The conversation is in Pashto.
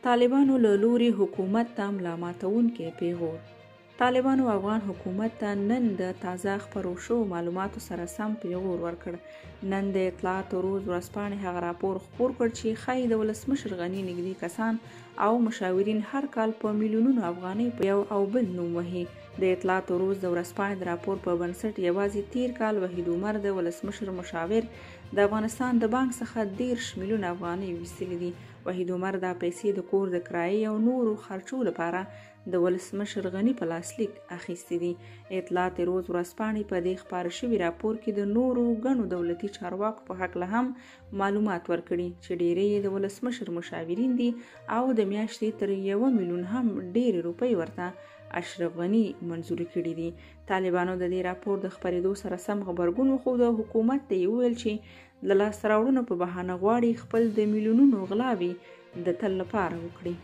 طالبانو له لوري حکومت ته ملا ماتوونکی پیغور. طالبانو افغان حکومت ته نن د تازه خپرو شوو معلوماتو سره سم پیغور ورکړ. نن د اطلاعات روز ورځپاڼې هغه راپور خپور کړ چې ښايي د ولسمشر غني نږدې کسان او مشاورین هر کال په میلیونونو افغانۍ په یو او بل نوم وهي. د اطلاعات روز د ورځپاڼې د راپور په بنسټ یوازې تیر کال وحید عمر د ولسمشر مشاور د افغانستان د بانک څخه 30 میلیونه افغانۍ ویستلې دي. وحید عمر دا پیسې د کور د کرایې او نورو خرچو لپاره د ولسمشر غني په لاسلیک اخیستې دي. اطلاعات روز ورځپاڼې په دې خپاره شوي راپور کې د نورو ګڼو دولتي چارواکو په هکله هم معلومات ورکړي چې ډېری یې د ولسمشر مشاورین دي او د میاشتې تر 1 میلیون هم ډېرې روپۍ ورته اشرف غني منظور کړي دي. طالبانو د دې راپور د خپرېدو سره سم غبرګون وښود او حکومت ته یې وویل چې د لاسته راوړنو په بهانه غواړي خپل د میلیونونو غلاوې د تل لپاره وکړي.